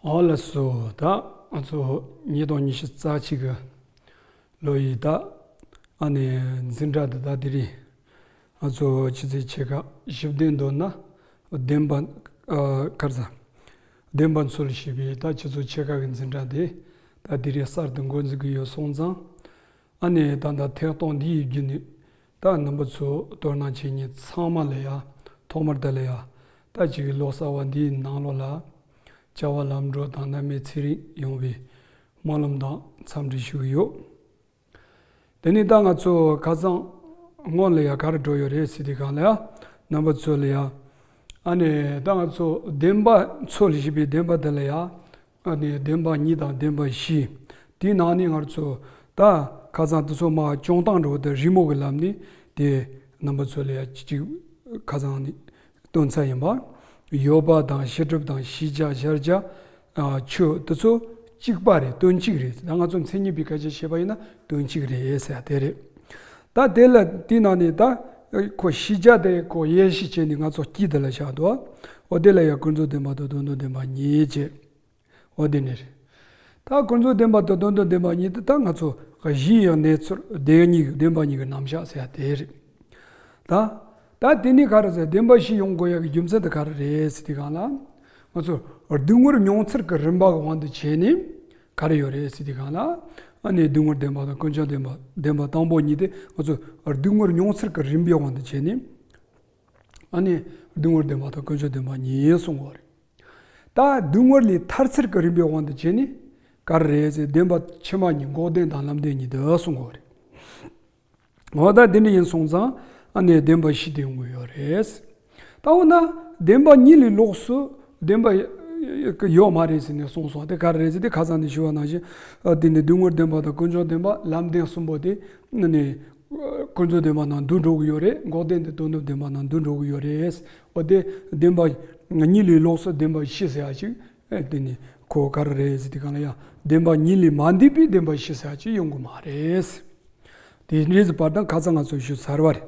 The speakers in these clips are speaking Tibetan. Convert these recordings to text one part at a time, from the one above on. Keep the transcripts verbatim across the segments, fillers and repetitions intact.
ཨོ་ལགས་སོ། ད་ང་ཚོ་ཉིས་སྟོང་ཉི་ཤུ་རྩ་གཅིག་གི་ལོ་ཡི་ད་ཨ་ནི་འཛིན་གྲྭ་འདི་ད་དེ་རིང་ང་ཚོ་ཆུ་ཚོད་ཕྱེད་ཀ་བཞི་བདུན་འདོན་ན་བདེན་པ་ཨ་གར་ས་བདེན་པ་འཚོལ་ཞེས་པའི་ད་ཆུ་ཚོད་ཕྱེད་ཀ་གི་འཛིན་གྲྭ་འདི་ད་དེ་རིང་གསར་དུ་འགོ་འཛུགས་ཀྱི་ཡོད་སོང་ཙང་། ཨ་ནི་ད་ལྟ་ཐད་གཏོང་འདི་ཡི་བརྒྱུད་ནས་ད་རྣམ་པ་ཚོ་དོ་སྣང་བྱེད་མཁན་ཚང་མ་ལ་ཡ་ཐོག་མར་ད་ལ་ཡ་ད་ཅིག་ལོ་གསར་བ་འདིའི་ནང་ལོགས་ལ་བྱ་བ་ལམ་འགྲོ་དང་རྣམ་པའི་ཚེ་རིང་ཡོང་བའི་སྨོན་ལམ་དང་འཚམས་འདྲི་ཞུ་གི་ཡོད། དེ་ནས་ད་ང་ཚོ་ཁ་སང་སྔོན་ལ་ཡ་ག་རེ་འགྲོ་ཡོད་རེད་ཟེར་དུས་སྒང་ལ་ཡ་རྣམ་པ་ཚོ་ལ་ཡ་ཨ་ནི་ད་ང་ཚོ་བདེན་པ་འཚོལ་ཞེས་པའི་བདེན་པ་དེ་ལ་ཡ། ཨ་ནི་བདེན་པ་གཉིས་དང་བདེན་པ་བཞི། དེའི་ནང་ནས་ང་ཚོ་ད་ཁ་སང་དེ་ཚོ་མ་སྐྱོང་སྟངས་འགྲོ་བ་དེ་རི་མོ་གི་ལམ་ནས་དེ་རྣམ་པ་ཚོ་ལ་ཡ་གཅིག་ཁ་སང་ནས་སྟོན་ཚར་ཡིན་པ། ཡོད་པ་དང་ཤེས་སྒྲིབ་དང་ཤེས་བྱ་གཞལ་བྱ་ཨ་ཆོས་དེ་ཚོ་གཅིག་པ་རེད། དོན་གཅིག་རེད། ད་ང་ཚོ་མཚན་ཉིད་པའི་སྐད་ཆ་བཤད་པ་ཡིན་ན་དོན་གཅིག་རེད་ཟེར་ཡ་དེ་རེད། ད་དེ་ལ་དེའི་ནང་ནས་ད་ཁོ་ཤེས་བྱ་དེ་ཁོ་དབྱེ་ཞིབ་བྱས་ནས་ང་ཚོ་དཀྱིལ་དེ་ལ་བཞག་འདུག་འོ་དེ་ལ་ཡ་ཀུན་རྫོབ་བདེན་པ་དང་དོན་དམ་བདེན་པ་གཉིས་བྱས། འོ་དེ་ནི་རེད། ད་ཀུན་རྫོབ་བདེན་པ་དང་དོན་དམ་བདེན་པ་གཉིས་དེ་ད་ང་ཚོ་གཞིའི་གནས་ཚུལ་བདེན་གཉིས་ཀྱི་བདེན་པ་གཉིས་ཀྱི་རྣམ་གཞག་ཟེར་ཡ་དེ་རེད། ད་ད་དེ་ནི་ག་རེ་ཟེར། བདེན་པ་བཞི་ཡོང་དགོས་ཡ་གི་རྒྱུ་མཚན་དེ་ག་རེ་རེད་ཟེར་དུས་སྒང་ལ། ང་ཚོ་སྡུག་བསྔལ་མྱོང་ཚུལ་གྱི་རིམ་པ་གི་དབང་དུ་བྱས་ནས་ག་རེ་ཡོད་རེད་ཟེར་དུས་སྒང་ལ། ཨ་ནི་སྡུག་བསྔལ་བདེན་པ་དང་ཀུན་རྫོབ་བདེན་པ་བདེན་པ་དང་པོ་གཉིས་དེ་ང་ཚོ་སྡུག་བསྔལ་མྱོང་ཚུལ་གྱི་རིམ་པའི་དབང་དུ་བྱས་ནས། ཨ་ནི་སྡུག་བསྔལ་བདེན་པ་དང་ཀུན་རྫོབ་བདེན་པ་གཉིས་གསུང་གི་ཡོད་རེད། ད་སྡུག་བསྔལ་ལས་ཐར་ཚུལ་གྱི་རིམ་པའི་དབང་དུ་བྱས་ནས་ག་རེ་རེད་ཟེར། བདེན་པ་ཕྱི་མ་གཉིས་འགོག་བདེན་དང་ལམ་བདེན་གཉིས་དེ་གསུང་གི་ཡོད་རེད། འོ་ད་དེ་འདྲ་ཡིན་སོང་ཙང་ཨ་ནི་བདེན་པ་བཞི་དེ་ཡོང་གི་ཡོད་རེད། ད་འོ་ན་བདེན་པ་གཉིས་ལས་ལོགས་སུ་བདེན་པ་ཡོད་མ་རེད་ཟེར་ནས་གསུངས་སོང་། དེ་ག་རེ་རེད་ཟེར་དུས་ཁ་སང་ནས་ཞུས་པ་ནང་བཞིན་དེ་ནི་སྡུག་བསྔལ་བདེན་པ་དང་ཀུན་རྫོབ་བདེན་པ་ལམ་བདེན་གསུམ་པོ་དེ་ཨ་ནི། ཀུན་རྫོབ་བདེན་པ་ནང་འདུ་འགྲོ་གི་ཡོད་རེད། འགོག་བདེན་དེ་དོན་དམ་བདེན་པ་ནང་འདུ་འགྲོ་གི་ཡོད་རེད། འོ་དེ་བདེན་པ་གཉིས་ལས་ལོགས་སུ་བདེན་པ་བཞི་ཟེར་ཡ་ཅིག་ཨེ་དེ་ནི་ཁོ་ག་རེ་རེད་ཟེར་དུས་སྒང་ལ་ཡ་བདེན་པ་གཉིས་ལས་མ་འདས་པའི་བདེན་པ་བཞི་ཟེར་ཡ་ཅིག་ཡོང་གི་མ་རེད། དེ་འདྲའི་བར་དང་ཁ་སང་ང་ཚོ་ཞུས་ཚར་བ་རེད།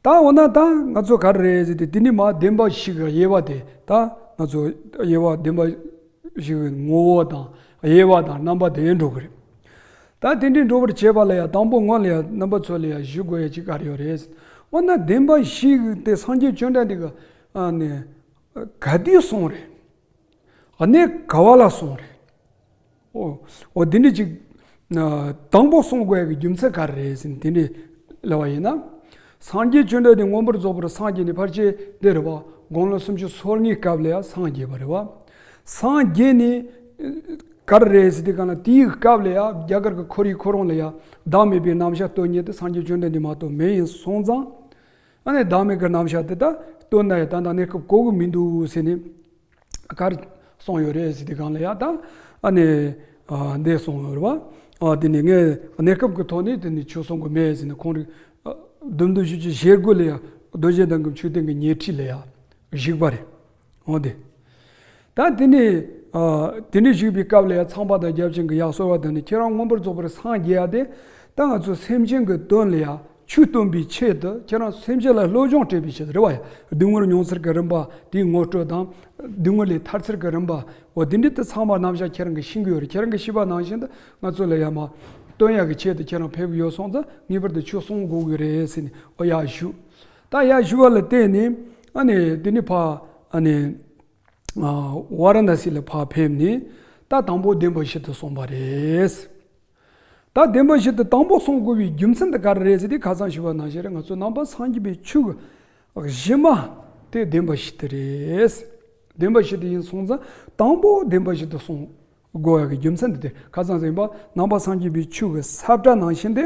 ད་འོ་ན་ད་ང་ཚོ་ག་རེ་རེད་ཟེར་དུས་དེ་ནི་མ་བདེན་པ་བཞི་གི་དབྱེ་བ་དེ་ད་ང་ཚོ་དབྱེ་བ་བདེན་པ་བཞི་གི་ངོ་བོ་དང་དབྱེ་བ་དང་རྣམ་པ་དེ་འགྲོ་གི་རེད། ད་དེ་འདྲའི་འགྲོ་བར་བྱེད་པ་ལ་ཡང་དང་པོ་སྔོན་ལ་ཡང་རྣམ་པ་ཚོ་ལ་ཡང་ཞུ་དགོས་ཡ་ཅིག་ག་རེ་ཡོད་རེད། འོ་ན་བདེན་པ་བཞི་དེ་སངས་རྒྱས་བཅོམ་ལྡན་འདས་ཀྱིས་ཨ་ནི་ག་དུས་གསུངས་རེད། གནས་ག་བ་ལ་གསུངས་རེད། འོ་འོ་འདི་འདྲ་ཅིག་ཨ་དང་པོ་གསུང་དགོས་ཡ་གི་རྒྱུ་མཚན་ག་རེ་རེད་ཟེར་ན་དེ་འདྲ་ལབ་པ་ཡིན་ན། སངས་རྒྱས་བཅོམ་ལྡན་འདས་མངོན་པར་རྫོགས་པར་སངས་རྒྱས་ནས་ཕལ་ཆེར་འདི་རེད་བ། དགུང་ལོ་སུམ་ཅུ་སོ་ལྔའི་སྐབས་ལ་ཡང་སངས་རྒྱས་པ་རེད་བ། སངས་རྒྱས་ནས་ག་རེ་རེད་ཟེར་དུས་སྒང་ལ་དེའི་སྐབས་ལ་ཡང་རྒྱ་གར་གྱི་ཁོར་ཡུག་ཁོ་རང་ལ་ཡང་བདག་མེད་པའི་རྣམ་གཞག་སྟོན་མཁན་དེ་སངས་རྒྱས་བཅོམ་ལྡན་འདས་མ་གཏོགས་མེད་ཡིན་སོང་ཙང་། ཨ་ནི་བདག་མེད་ཀྱི་རྣམ་གཞག་དེ་ད་སྟོན་ན་ཡང་ད་ལྟ་གནས་སྐབས་གོ་གི་མི་འདུག་ཟེར་ནས་ག་རེ་གསུངས་ཡོད་རེད་ཟེར་དུས་སྒང་ལ་ཡང་ད་ཨ་ནི་ཨ་འདི་གསུངས་ཡོད་རེད་བ། ཨ་དེ་ནས་ངས་གནས་སྐབས་ཀྱི་ཐོག་ནས་དེ་ནས་ཆོས་གསུང་གི་མེད་ཟེར་ནས་ཁོང་རིགས་ཨ་བདུན་བདུན་ཞུ་ཅིག་ཞེ་དགུ་ལ་ཡང་རྡོ་རྗེ་གདན་གྱི་མཆོད་རྟེན་གྱི་ཉེ་འཁྲིས་ལ་ཡང་བཞུགས་པ་རེད། འོ་དེ། ད་དེ་ནས་ཨ་དེ་འདྲ་བཞུགས་པའི་སྐབས་ལ་ཡང་ཚངས་པ་དང་བརྒྱ་བྱིན་གྱིས་ཡར་གསོལ་བ་བཏབ་ནས་ཁྱེད་རང་མངོན་པར་རྫོགས་པར་སངས་རྒྱས་ཡ་དེ་ད་ང་ཚོ་སེམས་ཅན་གྱི་དོན་ལ་ཡང་ཆོས་སྟོན་པའི་ཆེད་དུ་ཁྱེད་རང་སེམས་ཅན་ལ་བློ་སྦྱོང་སྤྲད་པའི་ཆེད་དུ་རེད་བ། ཡ་སྡུག་བསྔལ་མྱོང་ཚུལ་གྱི་རིམ་པ་དེའི་ངོ་སྤྲོད་དང་སྡུག་བསྔལ་ལས་ཐར་ཚུལ་གྱི་རིམ་པ་འོ་དེ་འདྲ་དེ་ཚང་མ་རྣམ་གཞག་ཁྱེད་རང་གིས་ཤེས་ཀྱི་ཡོད་རེད། ཁྱེད་རང་གིས་ཤེས་པ་ནང་བཞིན་དུ་ང་ཚོ་ལ་ཡང་མ་སྟོན་ཡ་གི་ཆེད་དུ་ཁྱེད་རང་ཕེབས་ཡོད་སོང་ཙང་ངེས་པར་དུ་ཆོས་གསུང་དགོས་ཀྱི་རེད་ཟེར་ནས་འོ་ཡར་ཞུ། ད་ཡར་ཞུ་བ་ལ་བརྟེན་ནས་ཨ་ནི་དེ་ནས་ཕར་ཨ་ནི། ཝཱ་ར་ཎ་སི་ལ་ཕར་ཕེབས་ནས་ད་དང་པོ་བདེན་པ་བཞི་དེ་གསུངས་པ་རེད། ད་བདེན་པ་བཞི་དེ་དང་པོ་གསུང་དགོས་པའི་རྒྱུ་མཚན་དེ་ག་རེ་རེད་ཟེར་དུས་ཁ་སང་ཞུས་པ་ནང་བཞིན་རེད། ང་ཚོ་ནང་པ་སངས་རྒྱས་པའི་ཆོས་ཀྱི་གཞི་མ་དེ་བདེན་པ་བཞི་དེ་རེད། བདེན་པ་བཞི་དེ་ཡིན་སོང་ཙང་དང་པོ་བདེན་པ་བཞི་དེ་གསུང་དགོས་ཡ་གི་རྒྱུ་མཚན་དེ་དེ་ཁ་སང་ཟེར་བ་ནང་པ་སངས་རྒྱས་པའི་ཆོས་ཀྱི་ས་བཀྲ་ནང་བཞིན་དེ།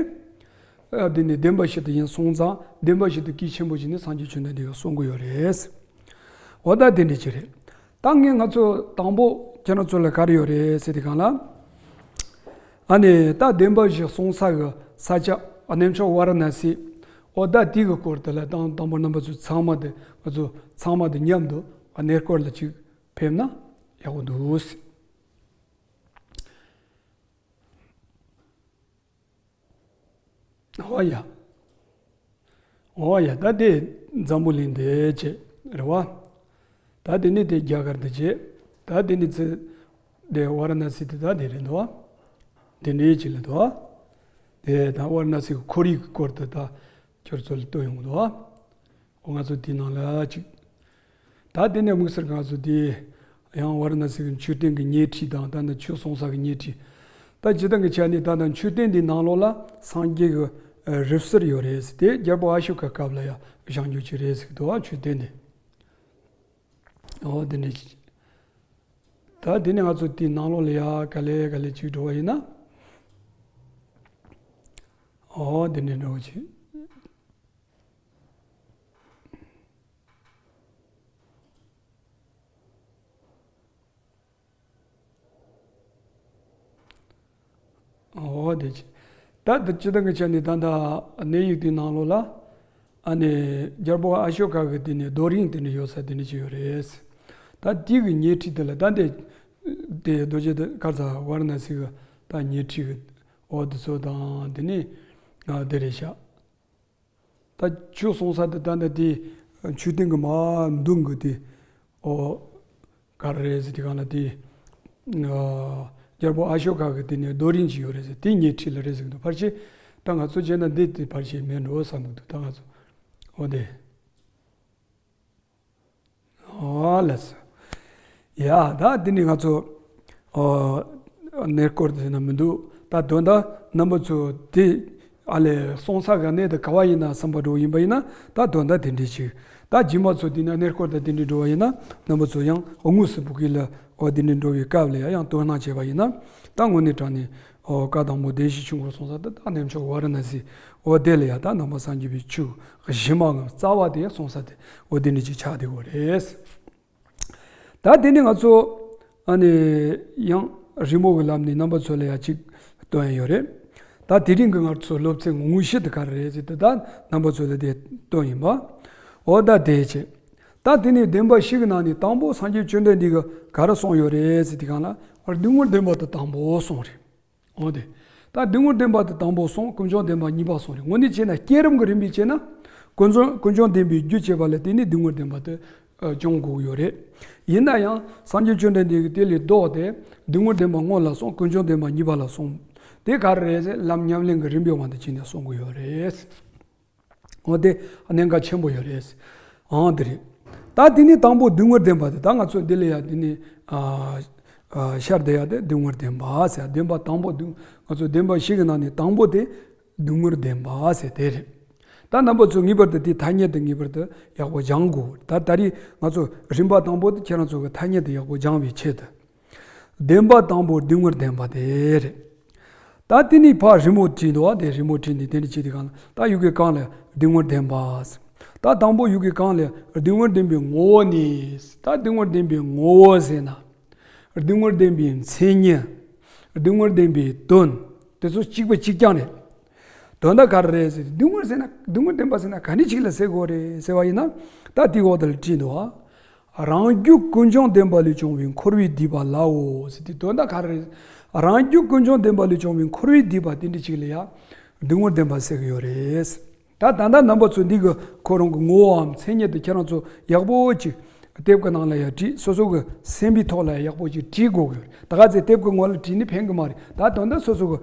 ཨ་དེ་ནི་བདེན་པ་བཞི་དེ་ཡིན་སོང་ཙང་བདེན་པ་བཞི་དེ་གལ་ཆེན་པོ་བྱས་ནས་སངས་རྒྱས་བཅོམ་ལྡན་འདས་ཀྱིས་གསུང་གི་ཡོད་རེད། འོ་ད་དེ་འདྲ་ཅིག་རེད། ད་ངས་ང་ཚོ་དང་པོ་ཁྱེད་རང་ཚོ་ལ་ག་རེ་ཡོད་རེད་ཟེར་དུས་སྒང་ལ། ཨ་ནི་ད་བདེན་པ་བཞི་གསུང་ས་གི་ས་ཆ་གནས་མཆོག་ཝཱ་ར་ཎ་སི། འོ་ད་དེ་གི་སྐོར་དེ་ལ་དང་དང་པོ་རྣམ་པ་ཚོ་ཚང་མ་དེ་ང་ཚོ་ཚང་མ་དེ་མཉམ་དུ་གནས་སྐོར་ལ་ཅིག་ཕེབས་ན་ཡག་པོ་འདུག་ཟེར། འོ་ཡ། འོ་ཡ། ད་དེ་འཛམ་བུ་གླིང་འདི་བྱས་རེད་བ། ད་དེ་ནི་དེ་རྒྱ་གར་འདི་བྱས། ད་ ད་དེ་ནི་ཚེ་དེ་ཝཱ་ར་ཎ་སི་དེ་ད་དེ་རེད་འདུག་དེ་འདྲའི་ཅིག་ལ་འདུག་དེ་ད་ཝཱ་ར་ཎ་སི་གི་ཁོར་ཡུག་གི་སྐོར་དུ་ད་ཁྱོད་ཚོ་ལ་སྟོན་ཡོང་གི་འདུག་ཨོ་ང་ཚོ་དེའི་ནང་ལ་ཅིག་ད་དེ་ནས་དམིགས་བསལ་ང་ཚོ་དེ་ཡང་ཝཱ་ར་ཎ་སི་གི་མཆོད་རྟེན་གྱི་ཉེ་འཁྲིས་དང་ད་ནི་ཆོས་གསུང་ས་གི་ཉེ་འཁྲིས། ད་སྤྱིར་བཏང་གི་ཆ་ནས་ད་ལྟ་མཆོད་རྟེན་འདིའི་ནང་ལོགས་ལ་སངས་རྒྱས་ཀྱི་རི་གསེར་ཡོད་རེད་ཟེར། དེ་རྒྱལ་པོ་ཨ་ཤོ་ཀ་སྐབས་ལ་ཡང་བཞེངས་རྒྱུ་ཅིག་རེད་ཟེར་གི་འདུག་མཆོད་རྟེན་འདི། ཨོ་དེ་འདྲ་ཅིག་ད་དེ་ནས་ང་ཚོ་དེའི་ནང་ལོགས་ལ་ཡ་ག་ལེ་ག་ལེ་ཅིག་འགྲོ་བ་ཡིན་ན། ཨོ་དེ་འདྲ་འགྲོ་བ་ཅིག་ཨོ་དེ་ཅི། ད་དེ་སྤྱིར་བཏང་གི་ཆ་ནས་ད་ལྟ་གནས་ཡིག་དེའི་ནང་ལོགས་ལ་ཨ་ནི་རྒྱལ་པོ་ཨ་ཤོ་ཀ་གི་དེ་ནས་རྡོ་རིང་དེ་འདྲ་ཡོད་ས་དེ་འདྲ་ཅིག་ཡོད་རེད། ད་དེ་གི་ཉེ་འཁྲིས་དེ་ལ་ད་དེ་དེ་རྡོ་རྗེ་གདན་གར་ས་ཝཱ་ར་ཎ་སི་གི་ད་ཉེ་འཁྲིས་གི་ཨོ་དེ་ཚོ་དང་དེ་ནས་ང་དེ་རེད་ཤག་ད་ཆོས་གསུང་ས་དེ་ད་ལྟ་དེ་མཆོད་རྟེན་གྱི་མ་མདུན་གྱི་དེ་ཨོ་ག་རེ་རེད་ཟེར་དེ་གང་ལ་དེ་ཨ་རྒྱལ་པོ་ཨ་ཤོ་ཀ་གི་དེ་ནས་རྡོ་རིང་ཅིག་ཡོད་རེད་ཟེར། དེ་ཉེ་འཁྲིས་ལ་རེད་ཟེར་གི་འདུག་ཕལ་ཆེར་ད་ང་ཚོ་བྱས་ན་འདི་དེ་ཕལ་ཆེར་མེད་འགྲོ་བསམ་གི་འདུག་ད་ང་ཚོ་ཨོ་དེ། ཨོ་ལགས་སོ། ཡ་ད་འདི་ནི་ང་ཚོ་ཨོ་གནས་སྐོར་དེ་ན་མི་འདུག་ད་དོན་དག་རྣམ་པ་ཚོ་དེ་ཨ་ལས་སོང་ས་ག་གནས་དེ་ག་བ་ཡིན་ན་བསམ་པ་འགྲོ་ཡིན་པ་ཡིན་ན་ད་དོན་དག་དེ་འདྲ་ཞིག་ད་རྗེས་མ་ཚོ་དེ་ན་གནས་སྐོར་དང་དེ་འདྲ་འགྲོ་བ་ཡིན་ན་རྣམ་པ་ཚོ་ཡང་དངོས་སུ་བོད་སྐད་ལ་ཨོ་དེ་འདྲ་འགྲོ་བའི་སྐབས་ལ་ཡང་དོ་སྣང་བྱས་པ་ཡིན་ན་ད་དངོས་གནས་དྲང་ནས་ཨོ་བཀའ་དང་པོ་བདེན་བཞི་ཆོས་འཁོར་གསུང་ས་དེ་ད་གནས་མཆོག་ཝཱ་ར་ཎ་སི་ཨོ་དེ་ལ་ཡང་ད་ནང་པ་སངས་རྒྱས་པའི་ཆོས་གཞི་མ་ངམ་རྩ་བ་དེ་གསུང་ས་དེ་ཨོ་དེ་འདྲ་ཅིག་ཆགས་བསྡད་ཡོད་རེད། ད་དེ་ནི་ང་ཚོ་ཨ་ནི་ཡང་རི་མོ་གི་ལམ་ནས་རྣམ་པ་ཚོ་ལ་ཡང་ཅིག་སྟོན་ཡོད་རེད། ད་དེ་རིང་གི་ང་ཚོ་སློབ་ཚན་ངོ་བོ་བཞི་དེ་ག་རེ་རེད་ཟེར་ཏེ་ད་རྣམ་པ་ཚོ་ལ་དེ་སྟོན་ཡིན་པ། འོ་ད་དེ་བྱས། ད་དེ་ནི་བདེན་པ་བཞི་གི་ནང་ནས་དང་པོ་སངས་རྒྱས་བཅོམ་ལྡན་འདས་ཀྱིས་ག་རེ་གསུངས་ཡོད་རེད་ཟེར་དེ་གང་ལ་སྡུག་བསྔལ་བདེན་པ་དེ་དང་པོ་གསུངས་རེད། འོ་དེ། ད་སྡུག་བསྔལ་བདེན་པ་དེ་དང་པོ་གསུངས། ཀུན་འབྱུང་བདེན་པ་གཉིས་པ་གསུངས་རེད། དངོས་གནས་བྱས་ན་བསྐྱེད་རིམ་གྱི་རིམ་པས་བྱས་ན། ཀུན་འབྱུང་ཀུན་འབྱུང་བདེན་པའི་རྒྱུ་བྱས་པ་ལ་བརྟེན་ནས་སྡུག་བསྔལ་བདེན་པ་དེ་ཨ་སྦྱོང་དགོས་ཀྱི་ཡོད་རེད། ཡིན་ན་ཡང་སངས་རྒྱས་བཅོམ་ལྡན་འདས་ཀྱིས་དེ་ལས་ལྡོག་སྟེ་སྡུག་བསྔལ་བདེན་པ་སྔོན་ལ་གསུངས། ཀུན་འབྱུང་བདེན་པ་གཉིས་པ་ལ་གསུངས། དེ་ག་རེ་རེད་ཟེར་ལམ་ཉམས་ལེན་གྱི་རིམ་པའི་དབང་དུ་བྱས་ནས་གསུང་གི་ཡོད་རེད། འོ་དེ་གནད་འགག་ཆེན་པོ་ཡོད་རེད། ཨང་དེ་རེད། ད་དེ་ནི་དང་པོ་སྡུག་བསྔལ་བདེན་པ་དེ་ད་ང་ཚོ་འདི་ལ་ཡ་དེ་ནི་ཨ་ཨ་ཤར་བསྡད་ཡ་དེ་སྡུག་བསྔལ་བདེན་པ་ཟེར། བདེན་པ་དང་པོ་སྡུག་ང་ཚོ་བདེན་པ་བཞི་གི་ནང་ནས་དང་པོ་དེ་སྡུག་བསྔལ་བདེན་པ་ཟེར་དེ་རེད། ད་རྣམ་པ་ཚོ་ངེས་པར་དུ་དེའི་ཐ་སྙད་དེ་ངེས་པར་དུ་ཡག་པོ་སྦྱང་དགོས། ད་ད་རེས་ང་ཚོ་རིམ་པ་དང་པོ་དེ་ཁྱེད་རང་ཚོ་གི་ཐ་སྙད་དེ་ཡག་པོ་སྦྱང་བའི་ཆེད་དུ། བདེན་པ་དང་པོ་སྡུག་བསྔལ་བདེན་པ་དེ་རེད། ད་དེ་ནི་ཕར་རི་མོ་བྲིས་འདུག་བ། དེ་རི་མོ་བྲིས་ནས་དེ་འདྲ་བྱེད་དུས་གང་ལ་ད་ཡི་གེ་གང་ལ་སྡུག་བསྔལ་བདེན་པ། ད་དང་པོ་ཡི་གེ་གང་ལ་སྡུག་བསྔལ་བདེན་པའི་ངོ་བོ་ནི། ད་སྡུག་བསྔལ་བདེན་པའི་ངོ་བོ་ཟེར་ན། སྡུག་བསྔལ་བདེན་པའི་མཚན་ཉིད། སྡུག་བསྔལ་བདེན་པའི་དོན། དེ་ཚོ་གཅིག་པ་གཅིག་རྐྱང་རེད། དོན་དག་ག་རེ་རེད་ཟེར་དུས་སྡུག་བསྔལ་ཟེར་ན་སྡུག་བསྔལ་བདེན་པ་ཟེར་ན་ག་འདྲ་ཞིག་ལ་ཟེར་དགོས་རེད་ཟེར་བ་ཡིན་ན། ད་དེའི་འོག་དེ་ལ་བྲིས་འདུག་བ། རང་རྒྱུད་ཀུན་འབྱུང་བདེན་པ་ལས་བྱུང་བའི་འཁོར་བའི་སྡིག་པ་ལའོ་ཟེར་དུས་དོན་དག་ག་རེ་རེད། རང་རྒྱུད་ཀུན་འབྱུང་བདེན་པ་ལས་བྱུང་བའི་འཁོར་བའི་སྡིག་པ་དེ་འདྲ་ཞིག་ལ་ཡ་སྡུག་བསྔལ་བདེན་པ་ཟེར་གི་ཡོད་རེད། ད་ད་ལྟ་རྣམ་པ་ཚོ་འདི་གི་ཁོ་རང་གི་ངོ་བོའམ་མཚན་ཉིད་དེ་ཁྱེད་རང་ཚོ་ཡག་པོ་ཅིག་དེབ་གི་ནང་ལ་ཡ་བྲིས། སོ་སོ་གི་སེམས་པའི་ཐོག་ལ་ཡག་པོ་ཅིག་བྲིས་དགོས་གི་ཡོད་རེད། ད་ག་ཚོད་དེབ་གི་ངོ་ལ་བྲིས་ནས་ཕན་གི་མ་རེད། ད་དོན་དག་སོ་སོ་གི་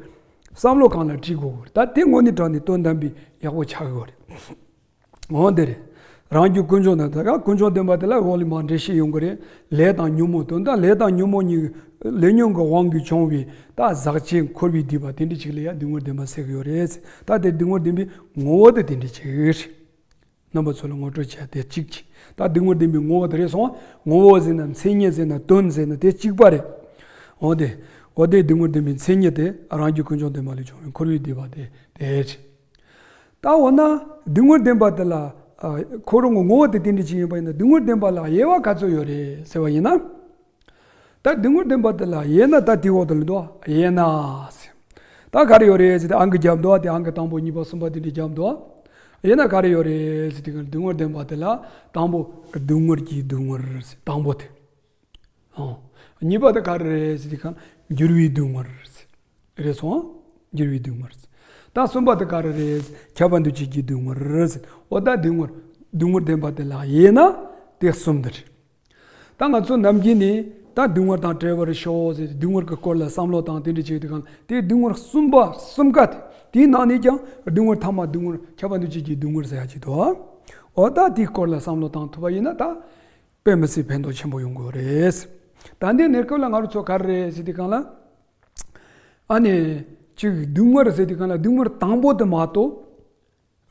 བསམ་བློ་སྒང་ལ་བྲིས་དགོས་གི་ཡོད་རེད། ད་དེ་དངོས་གནས་དྲང་ནས་དོན་དམ་པའི་ཡག་པོ་ཆགས་གི་ཡོད་རེད། འོ་དེ་རེད། རང་རྒྱུད་ཀུན་འབྱུང་དང་ད་ག་ཀུན་འབྱུང་བདེན་པ་དེ་ལ་འོག་ལ་མར་འགྲེལ་བཤད་ཡོང་གི་རེད། ལས་དང་ཉོན་མོངས་དོན་དག་ལས་དང་ཉོན་མོངས་གཉིས་ལས་ཉོན་གྱི་དབང་གིས་བྱུང་བའི་ད་ཟག་བཅས་འཁོར་བའི་སྡིག་པ་དེ་འདྲ་ཅིག་ལ་ཡང་སྡུག་བསྔལ་བདེན་པ་ཟེར་གི་ཡོད་རེད། ད་དེ་སྡུག་བསྔལ་བདེན་པའི་ངོ་བོ་དེ་དེ་འདྲ་ཅིག་རེད། རྣམ་པ་ཚོ་ལ་ངོ་སྤྲོད་བྱས་དེ་གཅིག་ཅིག་ད་སྡུག་བསྔལ་བདེན་པའི་ངོ་བོ་དེ་རེད་སོང་། ངོ་བོ་ཟེར་ན་མཚན་ཉིད་ཟེར་ན་དོན་ཟེར་ན་དེ་གཅིག་པ་རེད། འོ་དེ། འོ་དེ་སྡུག་བསྔལ་བདེན་པའི་མཚན་ཉིད་དེ་རང་རྒྱུད་ཀུན་འབྱུང་བདེན་པ་ལས་བྱུང་བའི་འཁོར་བའི་སྡིག་པ་དེ་དེ་རེད། ད་འོ་ན་སྡུག་བསྔལ་བདེན་པ་དེ་ལ་ཨ་ཁོ་རང་གི་ངོ་བོ་དེ་དེ་འདྲ་ཅིག་ཡིན་པ་ཡིན་ན་སྡུག་བསྔལ་བདེན་པ་ལ་དབྱེ་བ་ག་ཚོད་ཡོད་རེད་ཟེར་བ་ཡིན་ན། ད་སྡུག་བསྔལ་བདེན་པ་དེ་ལ་དབྱེ་ན་ད་དེའི་འོག་ཏུ་ལ་འདུག་དབྱེ་ན་ཟེར། ད་ག་རེ་ཡོད་རེད་ཟེར་ཏེ་ཨང་ཀི་བརྒྱབ་འདུག་དེ་ཨང་ཀི་དང་པོ་གཉིས་པ་གསུམ་པ་དེ་འདྲ་བརྒྱབ་འདུག་དབྱེ་ན་ག་རེ་ཡོད་རེད་ཟེར་ཏེ་སྡུག་བསྔལ་བདེན་པ་དེ་ལ་དང་པོ་སྡུག་བསྔལ་གྱི་སྡུག་བསྔལ་ཟེར་དང་པོ་དེ། ཨོ། གཉིས་པ་དེ་ག་རེ་རེད་ཟེར་དུས་ཁ་འགྱུར་བའི་སྡུག་བསྔལ་རེད་སོང་། འགྱུར་བའི་སྡུག་བསྔལ་རེད། ད་གསུམ་པ་དེ་ག་རེ་རེད། ཁྱབ་པ་འདུ་བྱེད་ཀྱི་སྡུག་བསྔལ་རེད། འོ་ད་སྡུག་བསྔལ་སྡུག་བསྔལ་བདེན་པ་དེ་ལ་དབྱེ་ན་དེ་གསུམ་དེ་རེད། ད་ང་ཚོ་ནམ་རྒྱུན་ནས་ ད་སྡུག་བསྔལ་དང་བྲལ་བར་ཤོག་ཟེར་ཏེ་སྡུག་བསྔལ་གྱི་སྐོར་ལ་བསམ་བློ་བཏང་དེ་འདྲ་བྱེད་དུས་གང་ལ་དེ་སྡུག་བསྔལ་གསུམ་པ་གསུམ་ཀ་དེ་དེའི་ནང་ནས་ཀྱང་སྡུག་བསྔལ་ཐ་མ་སྡུག་བསྔལ་ཁྱབ་པ་འདུ་བྱེད་ཀྱི་སྡུག་བསྔལ་ཟེར་ཡ་ཅིག་འདུག་འོ་ད་དེའི་སྐོར་ལ་བསམ་བློ་བཏང་ཐུབ་པ་ཡིན་ན་ད་དཔེ་མི་སྲིད་ཕན་ཐོགས་ཆེན་པོ་ཡོང་གི་རེད། ད་འདི་གནས་སྐབས་ལ་ང་རང་ཚོ་ག་རེ་རེད་ཟེར་དུས་གང་ལ། ཨ་ནི་ཅིག་སྡུག་བསྔལ་ཟེར་དུས་གང་ལ་སྡུག་བསྔལ་དང་པོ་དེ་མ་གཏོགས།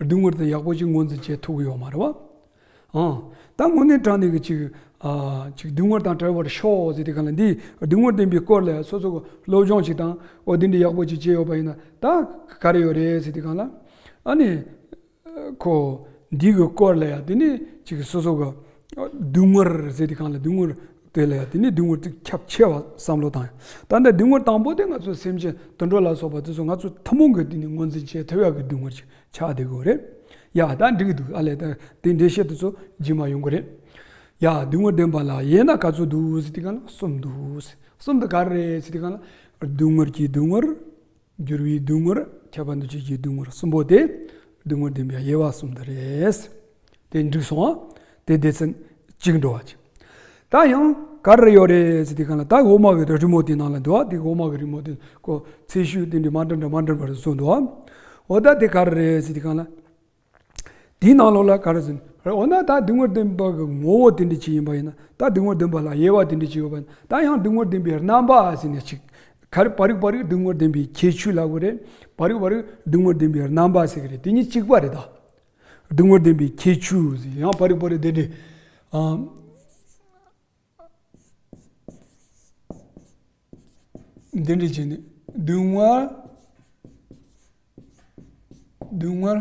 སྡུག་བསྔལ་དེ་ཡག་པོ་ཅིག་ངོས་འཛིན་བྱེད་ཐུབ་ཀྱི་ཡོད་མ་རེད་བ། ཨང་། ད་དངོས་གནས་དྲང་གནས་ཀྱི་ཅིག་ཨ། ཅིག་སྡུག་བསྔལ་དང་བྲལ་བར་ཤོག་ཟེར་དུས་གང་ལ་འདི་སྡུག་བསྔལ་བདེན་པའི་སྐོར་ལ་སོ་སོ་གི་སློབ་སྦྱོང་ཅིག་དང་འོ་འདི་འདྲ་ཡག་པོ་ཅིག་བྱས་ཡོད་པ་ཡིན་ན་ད་ག་རེ་ཡོད་རེད་ཟེར་དུས་གང་ལ། ཨ་ནི། ཁོ། འདི་གི་སྐོར་ལ་ཡང་དེ་ནི་ཅིག་སོ་སོ་གི་སྡུག་བསྔལ་ཟེར་དུས་གང་ལ་སྡུག་བསྔལ་དེ་ལ་ཡང་དེ་ནི་སྡུག་བསྔལ་དེ་ཁྱབ་ཆེ་བ་བསམ་བློ་བཏང་ཡང་། ད་ལྟ་སྡུག་བསྔལ་དང་པོ་དེ་ང་ཚོ་སེམས་ཅན་དུད་འགྲོ་ལ་སོགས་པ་དེ་ཚོ་ང་ཚོ་ཐུན་མོང་གི་དེ་ནི་ངོས་འཛིན་བྱེད་ཐུབ་ཡག་གི་སྡུག་བསྔལ་ཅིག་ཆགས་བསྡད་དགོས་རེད། ཡ་ད་འགྲིག་གི་འདུག་ཨ་ལས་ད་དེ་འགྲེལ་བཤད་དེ་ཚོ་རྗེས་མ་ཡོང་གི་རེད། ཡ་སྡུག་བསྔལ་བདེན་པ་ལ་དབྱེ་ན་ག་ཚོད་འདུག་ཟེར་དུས་གང་ལ་གསུམ་འདུག་གསུམ་དེ་ག་རེ་རེད་ཟེར་དུས་གང་ལ་སྡུག་བསྔལ་གྱི་སྡུག་བསྔལ། འགྱུར་བའི་སྡུག་བསྔལ། ཁྱབ་པ་འདུ་བྱེད་ཀྱི་སྡུག་བསྔལ་གསུམ་པོ་དེ། སྡུག་བསྔལ་བདེན་པའི་དབྱེ་བ་གསུམ་དེ་རེད། དེ་འགྲིག་སོང་ཨ། དེ་སྡེ་ཚན་གཅིག་འགྲོ་བ་ཅིག་ད་ཡང་ག་རེ་ཡོད་རེད་ཟེར་དུས་གང་ལ་ད་འོག་མ་གི་རི་མོ་དེ་ནང་ལ་འདུག་ཨ། དེ་འོག་མ་གི་རི་མོ་དེ་ཁོ་ཚད་ཤུགས་དེ་འདྲ་མ་འདྲ་འདྲ་མ་འདྲ་བར་བཟོ་འདུག་ཨ། འོ་ད་དེ་ག་རེ་རེད་ཟེར་དུས་གང་ལ། དེའི་ནང་ལོགས་ལ་ག་རེ་ཟེར། འོ་ན་ད་སྡུག་བསྔལ་བདེན་པ་གི་ངོ་བོ་དེ་འདྲ་ཅིག་ཡིན་པ་ཡིན་ན་ད་སྡུག་བསྔལ་བདེན་པ་ལ་དབྱེ་བ་དེ་འདྲ་ཅིག་ཡོད་པ་ཡིན་ན་ད་ཡང་སྡུག་བསྔལ་བདེན་པའི་རྣམ་པ་ཟེར་ནས་ཅིག་ག་རེ་པ་རིག་པ་རིག་སྡུག་བསྔལ་བདེན་པའི་ཁྱད་ཆོས་ལབ་དགོས་རེད། པ་རིག་པ་རིག་སྡུག་བསྔལ་བདེན་པའི་རྣམ་པ་ཟེར་གི་རེད། དེ་གཉིས་གཅིག་པ་རེད་ད། སྡུག་བསྔལ་བདེན་པའི་ཁྱད་ཆོས་ཟེར་ཡང་པ་རིག་པ་རིག་དེ་འདྲ། ཨ། འདི་འདྲ་བྱས་ནས་སྡུག་བསྔལ་སྡུག་བསྔལ་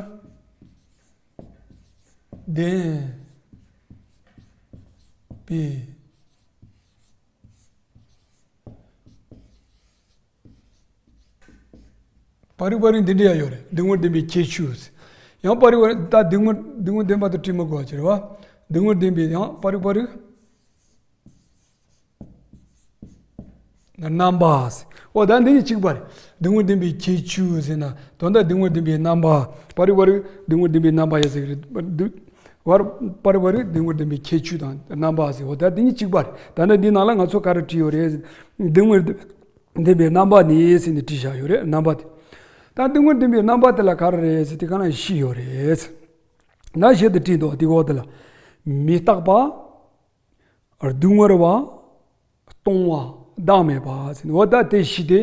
བདེན་པའི་པ་རིག་པ་རིག་འདི་འདྲ་ཡང་ཡོད་རེད། སྡུག་བསྔལ་བདེན་པའི་ཁྱད་ཆོས། ཡང་པ་རིག་པ་རིག་ད་སྡུག་བསྔལ་སྡུག་བསྔལ་བདེན་པ་དང་བྲིས་མི་དགོས་པ་བྱས་རེད་བ། སྡུག་བསྔལ་བདེན་པའི་ཡང་པ་རིག་པ་རིག་རྣམ་པ། འོ་ད་འདི་གཉིས་གཅིག་པ་རེད། སྡུག་བསྔལ་བདེན་པའི་ཁྱད་ཆོས་ཟེར་ན་དོན་དག་སྡུག་བསྔལ་བདེན་པའི་རྣམ་པ། པ་རིག་པ་རིག་སྡུག་བསྔལ་བདེན་པའི་རྣམ་པ་ཡ་ཟེར་གི་རེད། སྡུག་བར་པ་རིག་པ་རིག་སྡུག་བསྔལ་བདེན་པའི་ཁྱད་ཆོས་དང་རྣམ་པ་ཟེར། འོ་ད་འདི་གཉིས་གཅིག་པ་རེད། ད་ནི་འདི་ནང་ལ་ང་ཚོ་ག་རེ་བྲིས་ཡོད་རེད། སྡུག་བསྔལ་བདེན་པའི་རྣམ་པ་ནི་ཟེར་ནས་བྲིས་བཞག་ཡོད་རེད། རྣམ་པ་དེ། ད་སྡུག་བསྔལ་བདེན་པའི་རྣམ་པ་དེ་ལ་ག་རེ་རེད་ཟེར་དུས་གང་ལ་བཞི་ཡོད་རེད། ན་བཞི་དེ་བྲིས་འདུག་དེ་འོག་དེ་ལ། མི་རྟག་པ། སྡུག་བསྔལ་བ། སྟོང་བ། བདག་མེད་པ་ཟེར་ནས་འོ་ད་དེ་བཞི་དེ།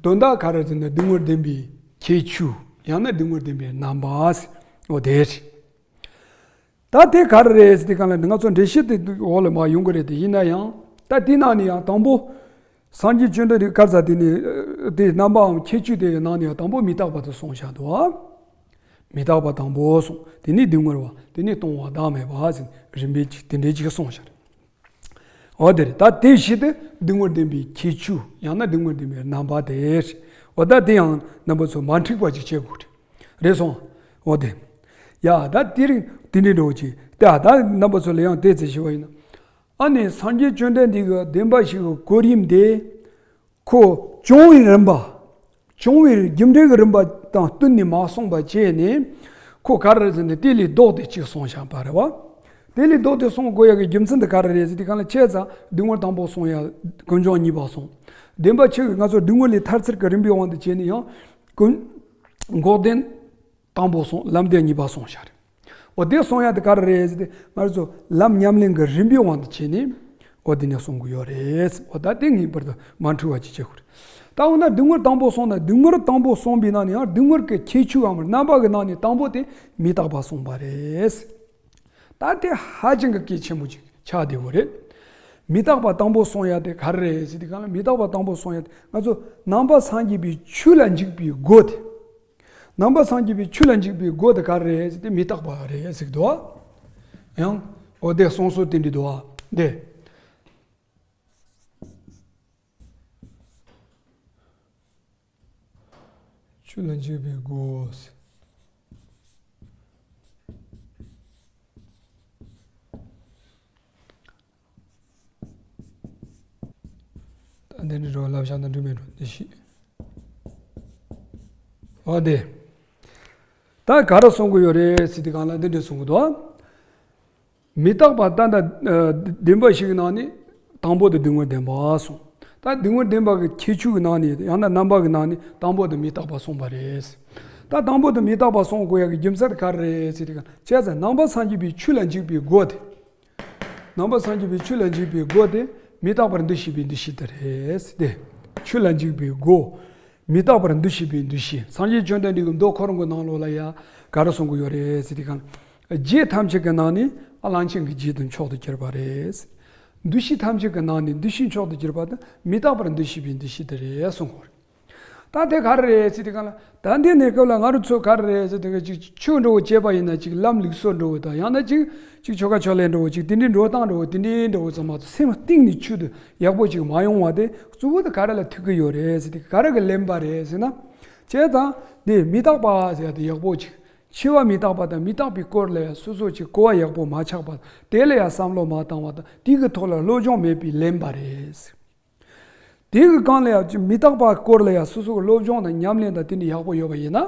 དོན་དག་ག་རེ་ཟེར་ན་སྡུག་བསྔལ་བདེན་པའི་ཁྱད་ཆོས་ཡང་ན་སྡུག་བསྔལ་བདེན་པའི་རྣམ་པ་ཟེར། འོ་དེ་རེད། ད་དེ་ག་རེ་རེད་ཟེར་དུས་གང་ལ་ང་ཚོ་འགྲེལ་བཤད་དེ་འོག་ལ་མར་ཡོང་གི་རེད་དེ་ཡིན་ན་ཡང་ད་དེའི་ནང་ནས་ཡང་དང་པོ། སངས་རྒྱས་བཅོམ་ལྡན་འདས་ག་རེ་ཟེར་དེ་ནི་དེའི་རྣམ་པའམ་ཁྱད་ཆོས་དེ་ཡི་ནང་ནས་ཡང་དང་པོ་མི་རྟག་པ་དེ་གསུངས་བཞག་འདུག་ཨ། མི་རྟག་པ་དང་པོ་གསུངས། དེ་ནས་སྡུག་བསྔལ་བ་དེ་ནས་སྟོང་བ་བདག་མེད་པ་ཟེར་རིམ་པས་ཅིག་དེ་འདྲའི་ཅིག་གསུངས་བཞག་རེད། འོ་དེ་རེད། ད་དེ་བཞི་དེ་སྡུག་བསྔལ་བདེན་པའི་ཁྱད་ཆོས་ཡང་ན་སྡུག་བསྔལ་བདེན་པའི་རྣམ་པ་དེ་རེད། འོ་ད་དེ་ཡང་རྣམ་པ་ཚོ་མ་འཁྲིག་པ་ཅིག་བྱེད་དགོས་རེད། རེད་སོང་། འོ་དེ། ཡ་ད་དེ་རིང་དེ་འདྲའི་འགྲོ་ཅིག་ད་ད་རྣམ་པ་ཚོ་ལ་ཡང་དེ་ཚེ་ཞུ་བ་ཡིན་ན། ཨ་ནི་སངས་རྒྱས་བཅོམ་ལྡན་འདས་ཀྱིས་བདེན་པ་བཞི་གི་གོ་རིམ་དེ། ཁོ་བྱུང་བའི་རིམ་པ། བྱུང་བའི་རྒྱུ་འབྲས་ཀྱི་རིམ་པ་དང་བསྟུན་ནས་མ་གསུངས་པ་བྱས་ནས། ཁོ་ག་རེ་ཟེར་ན་དེ་ལས་ལྡོག་སྟེ་གཅིག་གསུངས་བཞག་པ་རེད་བ། དེ་ལས་ལྡོག་སྟེ་གསུང་དགོས་ཡག་གི་རྒྱུ་མཚན་དེ་ག་རེ་རེད་ཟེར་དུས་གང་ལ་བྱས་ཙང་སྡུག་བསྔལ་དང་པོ་གསུང་ཡག་ཀུན་འབྱུང་གཉིས་པ་གསུང་། བདེན་པ་ཆོས་ཀྱི་ང་ཚོ་སྡུག་བསྔལ་ལས་ཐར་ཚུལ་གྱི་རིམ་པའི་དབང་དུ་བྱས་ནས་ཡང་། ཀུན། འགོག་བདེན། དང་པོ་གསུངས། ལམ་བདེན་གཉིས་པ་གསུངས་བཞག་རེད། འོ་དེ་གསུང་ཡག་དེ་ག་རེ་རེད་ཟེར་ཏེ་ང་ཚོ་ལམ་ཉམས་ལེན་གྱི་རིམ་པའི་དབང་དུ་བྱས་ནས་འོ་དེ་ནས་གསུང་གི་ཡོད་རེད། འོ་ད་དེ་ངེས་པར་དུ་མ་འཁྲུལ་བ་ཅིག་བྱེད་དགོས་རེད། ད་འོ་ན་སྡུག་བསྔལ་དང་པོ་གསུངས་ན་སྡུག་བསྔལ་དང་པོ་གསུངས་པའི་ནང་ནས་ཡང་སྡུག་བསྔལ་གྱི་ཁྱད་ཆོས་འམ་རྣམ་པ་གི་ནང་ནས་དང་པོ་དེ་མི་རྟག་པ་གསུངས་པ་རེད། ད་དེ་ཧ་ཅང་གི་གལ་ཆེན་པོ་ཅིག་ཆགས་བསྡད་ཡོད་རེད། མི་རྟག་པ་དང་པོ་གསུང་ཡག་དེ་ག་རེ་རེད་ཟེར་དུས་གང་ལ་མི་རྟག་པ་དང་པོ་གསུང་ཡག་དེ་ང་ཚོ་ནང་པ་སངས་རྒྱས་པའི་ཆོས་ལ་འཇུག་པའི་སྒོ་དེ། ནང་པ་སངས་རྒྱས་པའི་ཆོས་ལ་འཇུག་པའི་སྒོ་དེ་ག་རེ་རེད་ཟེར་ཏེ་མི་རྟག་པ་རེད་ཟེར་གི་འདུག་ཨ། ཡང་། འོ་དེ་གསུང་སྲོལ་དེ་འདྲ་འདུག་ཨ། དེ། ཆོས་ལ་འཇུག་པའི་སྒོ། ད་འདི་འདྲ་འགྲོ་ལབ་བཞག་ན་འགྲིག་མེད་འགྲོ་འདི་ཤི། འོ་དེ། ད་ག་རེ་གསུང་གི་ཡོད་རེད་ཟེར་དུས་གང་ལ་འདི་འདྲ་གསུང་གི་འདུག་མི་རྟག་པ་ད་ལྟ་བདེན་པ་ཞིག་ནང་ནས་ དང་པོ་དེ་སྡུག་བསྔལ་བདེན་པ་གསུངས། ད་སྡུག་བསྔལ་བདེན་པ་གི་ཁྱད་ཆོས་ཀྱི་ནང་ནས་ཡང་ན་རྣམ་པ་གི་ནང་ནས་དང་པོ་དེ་མི་རྟག་པ་གསུངས་པ་རེད། ད་དང་པོ་དེ་མི་རྟག་པ་གསུང་དགོས་ཡ་གི་རྒྱུ་མཚན་དེ་ག་རེ་རེད་ཟེར་དུས་ག་བྱས་ཙང་ནང་པ་སངས་རྒྱས་པའི་ཆོས་ལ་འཇུག་པའི་སྒོ་དེ། ནང་པ་སངས་རྒྱས་པའི་ཆོས་ལ་འཇུག་པའི་སྒོ་དེ་མི་རྟག་པར་འདུ་ཤེས་པའི་འདུ་ཤེས་དེ་རེད་དེ། ཆོས་ལ་འཇུག་པའི་སྒོ། མི་རྟག་པར་འདུ་ཤེས་པའི་འདུ་ཤེས། སངས་རྒྱས་བཅོམ་ལྡན་འདས་ཀྱི་མདོ་ཁོ་རང་གི་ནང་ལོགས་ལ་ཡ་ག་རེ་གསུང་གི་ཡོད་རེད་ཟེར་དུས་ག་རྗེས་ཐམས་ཅད་ཀྱི་ནང་ནས་ཨ་གླང་ཆེན་གྱི་རྗེས་སུ་མཆོག་ཏུ་གྱུར་པ་རེད། འདུ་ཤེས་ཐམས་ཅད་ཀྱི་ནང་ནས་འདུ་ཤེས་མཆོག་ཏུ་གྱུར་པ་དེ་མི་རྟག་པར་འདུ་ཤེས་པའི་འདུ་ཤེས་དེ་རེད་གསུང་གི་ཡོད་རེད། ད་དེ་ག་རེ་རེད་ཟེར་དུས་ག་ལ། ད་འདི་ནས་སྐབས་ལ་ང་རང་ཚོ་ག་རེ་རེད་ཟེར་དུས་ག་ཅིག་ཆོས་འདྲ་བོ་བྱས་པ་ཡིན་ན་ཅིག་ལམ་ལུགས་སྲོལ་འདྲ་བོ་དང་ཡང་ན་ཅིག་ཅིག་ཆོ་ག་ཕྱག་ལེན་འདྲ་བོ་ཅིག་དེ་འདྲའི་འགྲོ་སྟངས་འདྲ་བོ་དེ་འདྲའི་འདྲ་བོ་ཚང་མ་ཚོ་སེམས་གཏིང་ནས་ཆོས་དེ་ཡག་པོ་ཅིག་མ་ཡོང་བ་དེ་གཙོ་བོ་དེ་ག་རེ་ལ་ཐུག་གི་ཡོད་རེད་ཟེར་དུས་ག་རེ་གི་ལན་པ་རེད་ཟེར་ན། བྱས་ཙང་དེ་མི་རྟག་པ་ཟེར་ཡ་དེ་ཡག་པོ་ཅིག་འཆི་བ་མི་རྟག་པ་དང་མི་རྟག་པའི་སྐོར་ལ་ཡང་སོ་སོ་ཅིག་གོ་བ་ཡག་པོ་མ་ཆགས་པ་དང་དེ་ལ་ཡང་བསམ་བློ་མ་བཏང་བ་དང་དེ་གི་ཐོག་ལ་སློབ་སྦྱོང་མེད་པའི་ལན་པ་རེད། དེ་གི་སྒང་ལ་ཡང་མི་རྟག་པ་སྐོར་ལ་ཡང་སོ་སོ་གི་སློབ་སྦྱོང་དང་ཉམས་ལེན་དང་དེ་འདྲ་ཡག་པོ་ཡོད་པ་ཡིན་ན།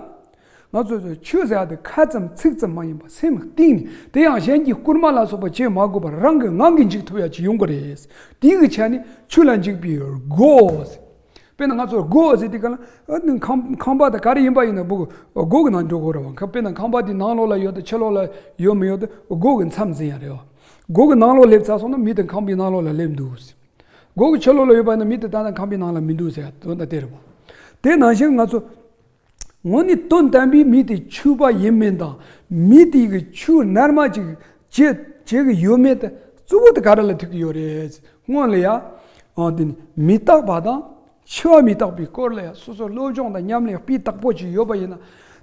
ང་ཚོས་ཆོས་ཟེར་ཡ་དེ་ཁ་ཙམ་ཚིག་ཙམ་མ་ཡིན་པ་སེམས་གཏིང་ནས་དེ་ཡང་གཞན་གྱི་སྐུལ་མ་ལ་སོགས་པ་བྱེད་མ་དགོས་པར་རང་གི་ངང་གིས་འཇུག་ཐུབ་ཡ་ཅིག་ཡོང་གི་རེད། དེ་གི་ཆ་ནས་ཆོས་ལ་འཇུག་པའི་སྒོ། དཔེར་ན་ང་ཚོར་སྒོ་ཟེར་དུས་ག་ལ་ཨ་ནི་ཁང་ཁང་པ་དང་ག་རེ་ཡིན་པ་ཡིན་ན་སྒོ་སྒོ་གི་ནང་འགྲོ་དགོས་རེད་བ། དཔེར་ན་ཁང་པ་དེ་ནང་ལོགས་ལ་ཡོད་དང་ཕྱི་ལོགས་ལ་ཡོད་མི་ཡོད་དེ་སྒོ་གི་མཚམས་འཛིན་ཡ་རེད་བ། སྒོ་གི་ནང་ལོགས་སླེབས་ཚར་སོང་ན་མི་དེ་ཁང་པའི་ནང་ལོགས་ལ་སླེབས་འདུག་སྒོ་གི་ཕྱི་ལོགས་ལ་ཡོད་པ་ཡིན་ན་མི་དེ་ད་ལྟ་ཁང་པའི་ནང་ལ་མི་འདུག་ཟེར་ཡ་དོན་དག་དེ་རེད་བ། དེ་ནང་བཞིན་ང་ཚོ་དངོས་གནས་དོན་དམ་པའི་མི་དེ་ཆོས་པ་ཡིན་མིན་དང་མི་དེ་གི་ཆོས་རྣལ་མ་ཅིག་བྱེད་བྱེད་གི་ཡོད་མེད་དེ་གཙོ་བོ་དེ་ག་རེ་ལ་ཐུག་གི་ཡོད་རེད། སྔོན་ལ་ཡ། ཨ་དེ་ནི་མི་རྟག་པ་དང་འཆི་བ་མི་རྟག་པའི་སྐོར་ལ་ཡ་སོ་སོ་སློབ་སྦྱོང་དང་ཉམས་ལེན་སྤེལ་དག་པོ་ཅིག་ཡོད་པ་ཡིན་ན།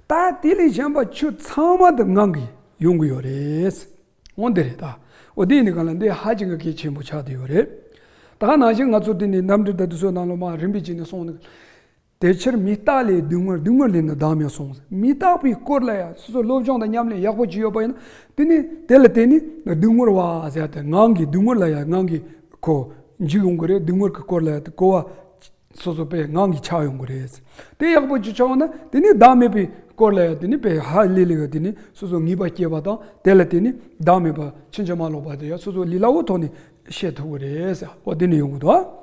ད་དེ་ལས་གཞན་པ་ཆོས་ཚང་མ་དེ་ངང་གིས་ཡོང་གི་ཡོད་རེད། འོ་འདི་རེད་ད། འོ་དེ་ཡིན་དུས་ག་ལ་འདི་ཧ་ཅང་གི་གལ་ཆེན་པོ་ཆགས་བསྡད་ཡོད་རེད། ད་ནང་བཞིན་ང་ཚོ་དེ་ནི་རྣམ་འགྲེལ་དང་དེ་ཚོའི་ནང་ལ་མ་རིམ་པས་བྱས་ནས་སོང་ནས། དེ་ཕྱིར་མི་རྟག་ལས་སྡུག་བསྔལ། སྡུག་བསྔལ་ལས་ནི་བདག་མེད་གསུངས། མི་རྟག་པའི་སྐོར་ལ་ཡང་སོ་སོ་སློབ་སྦྱོང་དང་ཉམས་ལེན་ཡག་པོ་ཅིག་ཡོད་པ་ཡིན་ན། དེ་ནི་དེ་ལ་བརྟེན་ནས་སྡུག་བསྔལ་བ་ཟེར་ཏེ་ངང་གིས་སྡུག་བསྔལ་ལ་ཡང་ངང་གིས་ཁོ་འཇིགས་ཡོང་གི་རེད། སྡུག་བསྔལ་གྱི་སྐོར་ལ་ཡང་གོ་བ་སོ་སོ་པས་ངང་གིས་ཆགས་ཡོང་གི་རེད། དེ་ཡག་པོ་ཅིག་ཆགས་ཡོང་ན་དེ་ནི་བདག་མེད་པའི་སྐོར་ལ་ཡང་དེ་ནི་པས་ཧ་ལས་ལས་ཀ་དེ་ནི་སོ་སོ་ངེས་པ་སྐྱེས་པ་དང་དེ་ལ་བརྟེན་ནས་བདག་མེད་པ་ཕྱིན་ཅི་མ་ལོག་པ་དེ་ཡང་སོ་སོ་ལས་སླ་བོ་ཐོག་ནས་ཤེས་ཐུབ་ཀྱི་རེད་ཟེར། འོ་དེ་ནི་ཡོང་གི་འདུག་ཨ།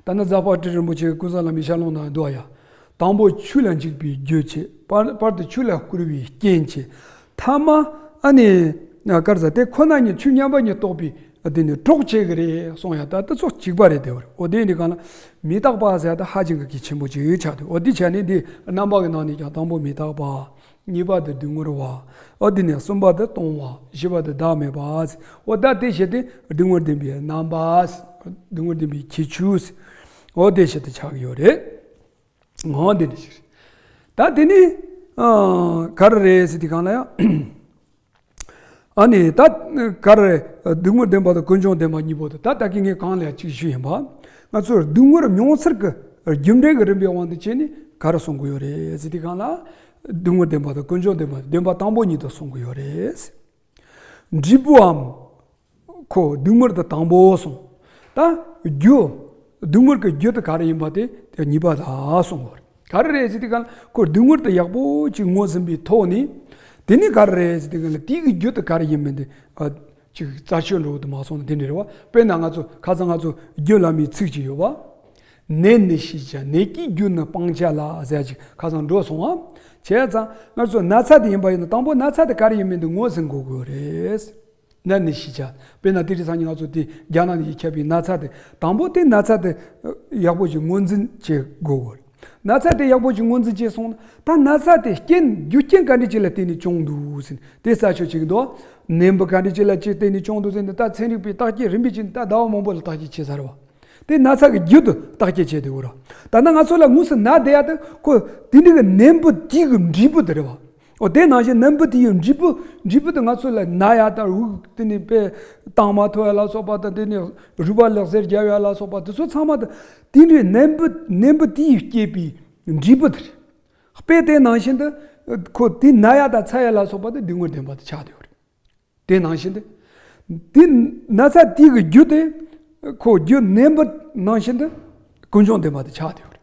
ད་ནི་ཛ་པ་ཏི་རིན་པོ་ཆེ་ཀུན་བཟང་བླ་མའི་ཞལ་ལུང་ནང་འདུག་ཡ། དང་པོ་ཆོས་ལ་འཇུག་པའི་རྒྱུ་བྱེད། བར་བར་དུ་ཆོས་ལ་བསྐུལ་བའི་རྐྱེན་བྱེད། ཐ་མ་ཨ་ནི་ག་རེ་ཟེར་དེ་ཁོ་ན་ཉིད་ཆོས་མཉམ་པ་ཉིད་རྟོགས་པའི་དེ་ནི་གྲོགས་བྱེད་ཀྱི་རེད་གསུངས་ཡ། ད་དེ་ཚོ་གཅིག་པ་རེད་དེ་བར། འོ་དེ་ཡིན་དུས་གང་ལ་མི་རྟག་པ་ཟེར་ཡ་ད་ཧ་ཅང་གི་གལ་ཆེན་པོ་ཅིག་ཆགས་འདུག་འོ་དེ་བྱས་ནས་འདི་རྣམ་པ་གི་ནང་ནས་ཀྱང་དང་པོ་མི་རྟག་པ། གཉིས་པ་དེ་སྡུག་བསྔལ་བ། འོ་དེ་ནས་གསུམ་པ་དེ་སྟོང་བ། བཞི་པ་དེ་བདག་མེད་པ། འོ་ད་དེ་བཞི་དེ་སྡུག་བསྔལ་བདེན་པའི་རྣམ་པ། སྡུག་བསྔལ་བདེན་པའི་ཁྱད་ཆོས། འོ་དེ་བཞི་དེ་ཆགས་ཡོད་རེད། འོ་དེ་ནི་ཞིག་རེད། ད་དེ་ནི་ཨ་ག་རེ་རེད་ཟེར་དུས་གང་ལ་ཡང་། ཨ་ནི་ད་ག་རེ་རེད། སྡུག་བསྔལ་བདེན་པ་དང་ཀུན་འབྱུང་བདེན་པ་གཉིས་པོ་དེ། ད་ད་གིན་ངས་གང་ལ་ཡང་གཅིག་ཞུས་ཡིན་པ། ང་ཚོར་སྡུག་བསྔལ་མྱོང་ཚུལ་གྱི་རྒྱུ་འབྲས་ཀྱི་རིམ་པའི་དབང་དུ་བྱས་ནས་ག་རེ་གསུང་གི་ཡོད་རེད་ཟེར་དུས་གང་ལ། སྡུག་བསྔལ་བདེན་པ་དང་ཀུན་འབྱུང་བདེན་པ་བདེན་པ་དང་པོ་ཉིད་དུ་གསུང་གི་ཡོད་རེད། འབྲས་བུའམ། ཁོ་སྡུག་བསྔལ་དེ་དང་པོ་གསུངས། ད་རྒྱུ། སྡུག་བསྔལ་གྱི་རྒྱུ་དེ་ག་རེ་ཡིན་པ་དེ་དེ་གཉིས་པ་དེ་གསུངས་པ་རེད། ག་རེ་རེད་ཟེར་དུས་གང་ཁོ་སྡུག་བསྔལ་དེ་ཡག་པོ་ཅིག་ངོས་ཟིན་པའི་ཐོག་ནས། དེ་ནི་ག་རེ་རེད་ཟེར་དུས་གང་ལ་དེའི་གི་རྒྱུ་དེ་ག་རེ་ཡིན་མིན་དེ། ཨ། ཅིག་རྩད་གཅོད་འགྲོ་གི་འདུག་མ་སོང་ན་དེ་འདྲ་རེད་བ། དཔེར་ན་ང་ཚོ་ཁ་སང་ང་ཚོ་རྒྱུ་ལ་མི་ཚིག་ཅིག་ཡོད་བ། ནད་ནི་ཞི་བྱ། ནད་ཀྱི་རྒྱུ་ནི་སྤང་བྱ་ལ་ཟེར་ཅིག་ཁ་སང་འགྲོ་སོང་བ། བྱས་ཙང་ང་ཚོ་ན་ཚ་དེ་ཡིན་པ་ཡིན་ན་དང་པོ་ན་ཚ་དེ་ག་རེ་ཡིན་མིན་དེ་ངོས་ཟིན་དགོས་དགོས་རེད། ནད་ནི་ཞི་བྱ། དཔེར་ན་དེ་རིང་སང་ཉིན་ང་ཚོ་དེ་རྒྱ་ནག་ནས་ཁྱབ་པའི་ན་ཚ་དེ་དང་པོ་དེ་ན་ཚ་དེ་ཡག་པོ་ཞིག་ངོས་འཛིན་བྱེད་དགོས་དགོས། ན་ཚ་དེ་ཡག་པོ་ཞིག་ངོས་འཛིན་བྱས་སོང་ན་ད་ན་ཚ་དེ་རྐྱེན་རྒྱུ་རྐྱེན་ག་འདྲ་ཅིག་ལ་བརྟེན་ནས་བྱུང་འདུག་ཟེར་ནས་དེ་རྩད་གཅོད་བྱེད་ཀྱི་འདུག་ནད་འབུ་ག་འདྲ་ཅིག་ལ་ཅིག་བརྟེན་ནས་བྱུང་འདུག་ཟེར་ནས་ད་ཚན་རིག་པས་བརྟག་དཔྱད་རིམ་པས་བྱས་ནས་ད་ཟླ་བ་མང་པོ་ལ་བརྟག་དཔྱད་བྱས་ཚར་བ། དེ་ན་ཚ་གི་རྒྱུ་དེ་བརྟག་དཔྱད་བྱས་བསྡད་ཡོད་ར། ད་ནི་ང་ཚོ་ལ་དངོས་སུ་ན་བསྡད་ཡ་དེ་ཁོ་དེ་འདྲ་གི་ནད་འབུ་དེ་གི་འབྲས་བུ་དེ་རེད་བ། འོ་དེ་ནང་བཞིན་ནད་འབུ་དེ་ཡི་འབྲས་བུ། འབྲས་བུ་དེ་ང་ཚོ་ལ་ན་ཡ་དང་དབུགས་དེ་ནི་དཔེ་བཏང་མ་ཐུབ་ཡ་ལ་སོགས་པ་དང་དེ་ནི་རུས་པ་ལེགས་སེལ་རྒྱག་ཡ་ལ་སོགས་པ་དེ་ཚོ་ཚང་མ་དེ་དེ་འདྲའི་ནད་འབུ་ནད་འབུ་དེ་ཡིས་བསྐྱེད་པའི་འབྲས་བུ་དེ་རེད། དཔེ་དེ་ནང་བཞིན་དུ་ཁོ་དེ་ན་ཡ་དང་ཚ་ཡ་ལ་སོགས་པ་དེ་སྡུག་བསྔལ་བདེན་པ་དེ་ཆགས་བསྡད་ཡོད་རེད། དེ་ནང་བཞིན་དུ། དེ་ན་ཚ་དེ་གི་རྒྱུ་དེ། ཁོ་རྒྱུ་ནད་འབུ་ནང་བཞིན་དུ་ཀུན་འབྱུང་བདེན་པ་དེ་ཆགས་བསྡད་ཡོད་རེད།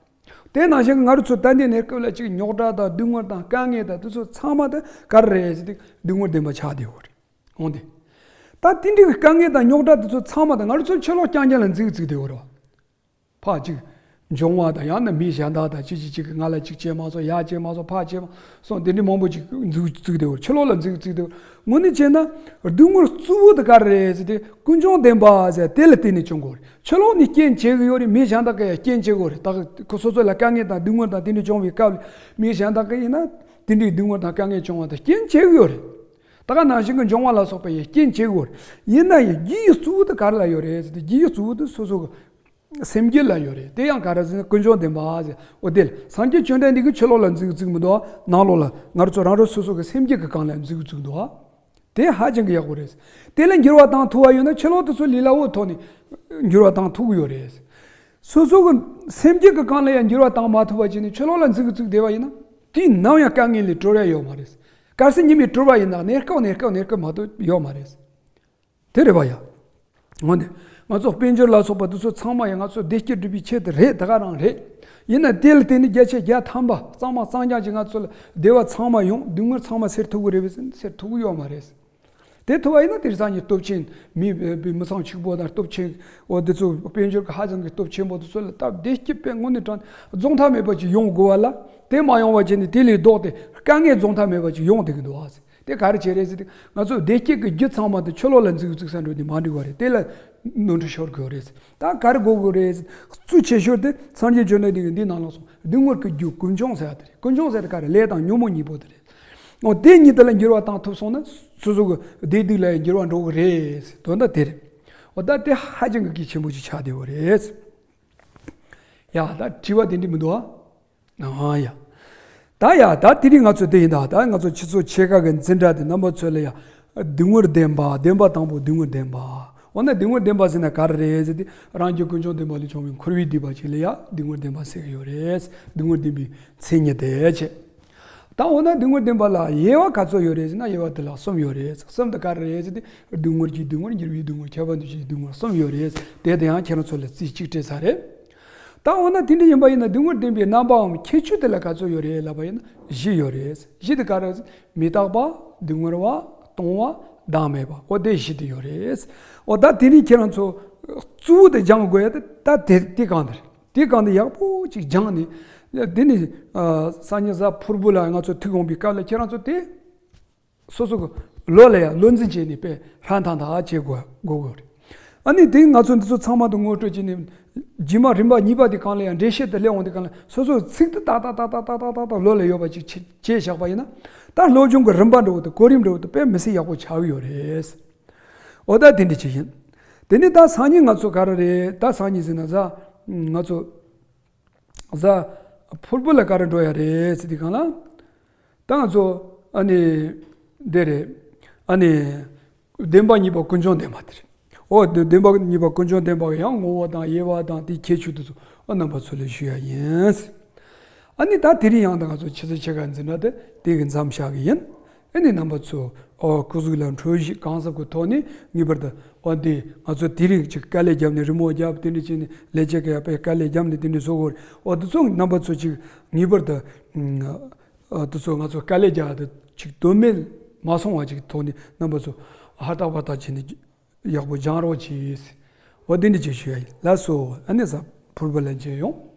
དེ་ནང་བཞིན་ང་རང་ཚོ་ད་ལྟའི་གནས་སྐབས་ལ་ཅིག་རྙོག་དྲ་དང་སྡུག་བསྔལ་དང་དཀའ་ངལ་དང་དེ་ཚོ་ཚང་མ་དེ་ག་རེ་རེད་ཟེར་དུས་སྡུག་བསྔལ་བདེན་པ་ཆགས་བསྡད་ཡོད་རེད། འོང་དེ། ད་དེ་འདྲའི་དཀའ་ངལ་དང་རྙོག་དྲ་དེ་ཚོ་ཚང་མ་དང་ང་ཚོ་ཕྱི་ལོགས་རྐྱང་རྐྱང་ལ་འཛུལ་འཛུལ་བསྡད་ཡོད་རེད་བ། ཕར་གཅིག་འབྱུང་བ་དང་ཡང་ན་མི་གཞན་དག་དང་གཅིག་གཅིག་གཅིག་གིས་ང་ལ་གཅིག་བྱས་མ་སོང་ཡ་བྱས་མ་སོང་ཕར་བྱས་མ་སོང་དེ་འདྲའི་མང་པོ་ཅིག་འཛུལ་འཛུལ་བསྡད་ཡོད་རེད། ཕྱི་ལོགས་ལ་འཛུལ་འཛུལ་བསྡད་ཡོད་རེད། དངོས་གནས་བྱས་ན་སྡུག་བསྔལ་གཙོ་བོ་དེ་ག་རེ་རེད་ཟེར་ཏེ་ཀུན་འབྱུང་བདེན་པ་ཟེར་དེ་ལ་བརྟེན་ནས་བྱུང་དགོས་རེད། ཕྱི་ལོགས་ནས་རྐྱེན་བྱེད་ཀྱི་ཡོད་རེད། མི་གཞན་དག་གིས་ཡང་རྐྱེན་བྱེད་དགོས་རེད། ད་ཁོ་སོ་སོ་ལ་དཀའ་ངལ་དང་སྡུག་བསྔལ་དང་དེ་འདྲ་བྱུང་བའི་སྐབས་ལ་མི་གཞན་དག་གིས་ཡིན་ན་དེ་འདྲའི་སྡུག་བསྔལ་དང་དཀའ་ངལ་བྱུང་བ་དང་རྐྱེན་བྱེད་ཀྱི་ཡོད་རེད། ད་ག་ནང་བཞིན་གྱི་འབྱུང་བ་ལ་སོགས་པ་ཡི་རྐྱེན་བྱེད་དགོས་རེད། ཡིན་ན་ཡང་རྒྱུ་ཡི་གཙོ་བོ་དེ་ག་རེ་ལ་ཡོད་རེད་ཟེར་ཏེ་རྒྱུ་ཡི་གཙོ་བོ་དེ་སོ་སོ་གི་སེམས་རྒྱུད་ལ་ཡོད་རེད། དེ་ཡང་ག་རེ་ཟེར་ན་ཀུན་འབྱུང་བདེན་པ་ཟེར། འོ་དེ་ལ་སངས་རྒྱས་བཅོམ་ལྡན་འདས་ཀྱིས་ཕྱི་ལོགས་ལ་འཛུལ་འཛུལ་མི་འདུག་ནང་ལོགས་ལ་ང་རང་ཚོ་རང་རང་སོ་སོ་གི་སེམས་རྒྱུད་ཀྱི་སྒང་ལ་འཛུལ་འཛུལ་འདུག་དེ་ཧ་ཅང་གི་ཡག་པོ་རེད། དེ་ལ་འགྱུར་བ་བཏང་ཐུབ་པ་ཡོད་ན་ཕྱི་ལོགས་དེ་ཚོ་ལས་སླ་བོའི་ཐོག་ནས་འགྱུར་བ་བཏང་ཐུབ་ཀྱི་ཡོད་རེད། སོ་སོ་གི་སེམས་རྒྱུད་ཀྱི་སྒང་ལ་ཡང་འགྱུར་བ་བཏང་མ་ཐུབ་པ་བྱས་ནས་ཕྱི་ལོགས་ལ་འཛུལ་འཛུལ་བསྡད་པ་ཡིན་ན་དེས་ནམ་ཡང་དཀའ་ངལ་ལས་གྲོལ་ཡ་ཡོད་མ་རེད། གལ་སྲིད་ཉི་མས་གྲོལ་བ་ཡིན་ན་གནས་སྐབས་གནས་སྐབས་གནས་སྐབས་མ་གཏོགས་ཡོད་མ་རེད། དེ་རེད་པ་ཡ། འོན་ཏེ། ང་ཚོ་དཔལ་འབྱོར་ལ་སོགས་པ་དེ་ཚོ་ཚང་མ་ཡང་ང་ཚོ་བདེ་སྐྱིད་སྒྲུབ་པའི་ཆེད་དུ་རེད་ད་ག་རང་རེད། ཡིན་ན་དེ་ལ་བརྟེན་ནས་བརྒྱ་ཆ་བརྒྱ་ཐམ་པ་གཙང་མ་གཙང་རྐྱང་ཅིག་ང་ཚོ་ལ་བདེ་བ་ཚང་མ་ཡོང་སྡུག་བསྔལ་ཚང་མ་སེལ་ཐུབ་ཀྱི་རེད་པས་ཟེར་ན་སེལ་ཐུབ་ཀྱི་ཡོད་མ་རེད། དེ་ཐུབ་པ་ཡིན་ན་དེང་སང་གི་སྟོབས་ཆེན་མི་མི་ཚང་ཕྱུག་པོ་དང་སྟོབས་ཆེན་འོ་དེ་ཚོ་དཔལ་འབྱོར་གྱི་ཧ་ཅང་གི་སྟོབས་ཆེན་པོ་དེ་ཚོ་ལ་སྟབས་བདེ་སྐྱིད་པའི་དངོས་གནས་དྲང་རྫོགས་མཐའ་མེད་པ་ཅིག་ཡོང་དགོས་པ་ལ་དེ་མ་ཡོང་བ་བྱས་ནས་དེ་ལས་ལྡོག་སྟེ་དཀའ་ངལ་རྫོགས་མཐའ་མེད་པ་ཅིག་ཡོང་བསྡད་ཀྱི་འདུག་ཨ། དེ་ག་རེ་བྱས་རེད་ཟེར་ཏེ་ང་ཚོ་བདེ་སྐྱིད་ཀྱི་རྒྱུ་ཚང་མ་དེ་ཕྱི་ལོགས་ལ་འཛུལ་འཛུལ་ས་འགྲོ་དེ་མ་འགྲིག་པ་རེད། དེ་ལ་ནོར་འཁྲུལ་ཤོར་དགོས་རེད། ད་ག་རེ་དགོས་དགོས་རེད། གཙོ་ཆེ་ཤོས་དེ་སངས་རྒྱས་བཅོམ་ལྡན་འདས་ཀྱིས་འདི་ནང་ལ་གསུངས་སྡུག་བསྔལ་གྱི་རྒྱུ་ཀུན་འབྱུང་ཟེར་ཡ་དེ་རེད། ཀུན་འབྱུང་ཟེར་དེ་ག་རེ་ལས་དང་ཉོན་མོངས་གཉིས་པོ་དེ་རེད། འོ་དེ་གཉིས་དེ་ལ་འགྱུར་བ་བཏང་ཐུབ་སོང་ན་སོ་སོ་གི་བདེ་སྡུག་ལ་ཡང་འགྱུར་བ་འགྲོ་གི་རེད། དོན་དག་དེ་རེད། འོ་ད་དེ་ཧ་ཅང་གི་གལ་ཆེན་པོ་ཅིག་ཆགས་བསྡད་ཡོད་རེད། ཡ་ད་དྲི་བ་དེ་འདྲ་མི་འདུག་ཨ། ཨ་ཡ། ད་ཡ་ད་དེ་རིང་ང་ཚོ་དེ་ཡིན་ད་ད་ང་ཚོ་སྤྱི་ཚོགས་ཆེ་ཁག་གི་འཛིན་གྲྭ་དེ་རྣམ་པ་ཚོ་ལ་ཡ། སྡུག་བསྔལ་བདེན་པ་བདེན་པ་དང་པོ་སྡུག་བསྔལ་བདེན་པ། འོ་ན་སྡུག་བསྔལ་བདེན་པ་ཟེར་ན་ག་རེ་རེད་ཟེར་ཏེ་རང་རྒྱུད་ཀུན་འབྱུང་བདེན་པ་ལས་བྱུང་བའི་འཁོར་བའི་སྡིག་པ་ཅིག་ལ་ཡ་སྡུག་བསྔལ་བདེན་པ་ཟེར་གྱི་ཡོད་རེད། སྡུག་བསྔལ་བདེན་པའི་མཚན་ཉིད་དེ་བྱས། ད་འོ་ན་སྡུག་བསྔལ་བདེན་པ་ལ་དབྱེ་བ་ག་ཚོད་ཡོད་རེད་ཟེར་ན་དབྱེ་བ་དེ་ལ་གསུམ་ཡོད་རེད། གསུམ་དེ་ག་རེ་རེད་ཟེར་ཏེ་སྡུག་བསྔལ་གྱི་སྡུག་བསྔལ་འགྱུར་བའི་སྡུག་བསྔལ་ཁྱབ་པ་འདུ་བྱེད་ཀྱི་སྡུག་བསྔལ་གསུམ་ཡོད་རེད། དེ་དེ་ཡང་ཁྱེད་རང་ཚོ་ལ་རྩིས་གཅིག་སྤྲད་ཚར་རེད། ད་འོ་ན་དེ་འདྲ་ཡིན་པ་ཡིན་ན་སྡུག་བསྔལ་བདེན་པའི་རྣམ་པའམ་ཁྱད་ཆོས་དེ་ལ་ག་ཚོད་ཡོད་རེད་ལབ་པ་ཡིན་ན་བཞི་ཡོད་རེད། བཞི་དེ་ག་རེ་རེད། མི་རྟག་པ། སྡུག་བསྔལ་བ། གཏོང་བ། བདག་མེད་པ། འོ་དེ་བཞི་དེ་ཡོད་རེད། འོ་ད་དེ་ནི་ཁྱེད་རང་ཚོ་གཙོ་བོ་དེ་སྦྱང་དགོས་ཡ་དེ་ད་དེ་དེ་གང་དེ་རེད། དེ་གང་དེ་ཡག་པོ་ཅིག་སྦྱངས་ནས། དེ་ནི་སང་ཉིན་གཟའ་ཕུར་བུ་ལ་ང་ཚོ་ཐུག་འོང་བའི་སྐབས་ལ་ཁྱེད་རང་ཚོ་དེ་སོ་སོ་གི་ལོ་ལ་ཡང་བློ་འཛིན་བྱས་ནས་དཔེ་ཧྲན་ཐང་ཐང་བྱེད་དགོས་དགོས་དགོས་རེད། ཨ་ནི་དེ་ང་ཚོ་འདི་ཚོ་ཚང་མ་དུ་ངོ་སྤྲོད་བྱས་ནས་རྗེས་མ་རིམ་པ་གཉིས་པ་དེ་གང་ལ་ཡང་འགྲེལ་བཤད་དུ་སླེབས་འོང་དེ་གང་ལ་སོ་སོ་ཚིག་དེ་ཏག་ཏག་ཏག་ཏག་ལོ་ལ་ཡོད་པ་ཅིག་བྱས་བཞག་པ་ཡིན་ན་ད་སློབ་སྦྱོང་གི་རིམ་པ་འདྲ་བོ་དང་གོ་རིམ་འདྲ་བོ་དང་དཔེ་མི་སྲིད་ཡག་པོ་ཆགས་ཀྱི་ཡོད་རེད། འོ་ད་དེ་འདྲ་ཅིག་ཡིན། དེ་ནི་ད་སང་ཉིན་ང་ཚོ་ག་རེ་རེད། ད་སང་ཉིན་ཟེར་ན་གཟའ་ང་ཚོ་གཟའ་ཕུར་བུ་ལ་ག་རེ་འགྲོ་ཡ་རེད་ཟེར་དུས་གང་ལ། ད་ང་ཚོ་ཨ་ནི་འདི་རེད། ཨ་ནི་བདེན་པ་གཉིས་པ་ཀུན་འབྱུང་བདེན་པ་དེ་རེད། འོ་དེ་བདེན་པ་གཉིས་པ་ཀུན་འབྱུང་བདེན་པ་ཡང་ངོ་བོ་དང་དབྱེ་བ་དང་དེའི་ཁྱད་ཆོས་དེ་ཚོ་ཨ་རྣམ་པ་ཚོ་ལ་ཞུ་ཡ་ཡིན། ཨ་ནི་ད་དེ་རིང་ཡང་ད་ང་ཚོ་ཆུ་ཚོད་ཕྱེད་ཀ་འཛིན་གྲྭ་དེ་དེ་གི་མཚམས་བཞག་གི་ཡིན། ཨ་ནི་རྣམ་པ་ཚོ་ཨོ་སྐུ་གཟུགས་ལ་འཕྲོད་བཞེས་གང་ཟབ་ཀྱི་ཐོག་ནས་ངེས་པར་དུ་འོ་འདི་ང་ཚོ་དེ་རིང་ཅིག་དཀའ་ལས་བརྒྱབ་ནས་རི་མོ་བརྒྱབ་དེ་འདྲ་བྱས་ནས་ལས་བྱེད་ཀྱི་ཡ་པའི་དཀའ་ལས་བརྒྱབ་ནས་དེ་འདྲ་བཟོ་དགོས་རེད། འོ་དེ་ཚོ་རྣམ་པ་ཚོ་ཅིག་ངེས་པར་དུ་ཨ་དེ་ཚོ་ང་ཚོ་དཀའ་ལས་རྒྱག་དེ་ཅིག་དོན་མེད་མ་སོང་བ་ཅིག་ཐོག་ནས་རྣམ་པ་ཚོ་ཧ་ཏག་པ་ཏག་བྱས་ནས་ཡག་པོ་སྦྱང་རོགས་གྱིས། འོ་དེ་འདྲ་ཅིག་ཞུ་ཡ་ཡིན། ལགས་སོ། ཨ་ནི་གཟའ་ཕུར་བུ་ལ་མཇལ་ཡོང་།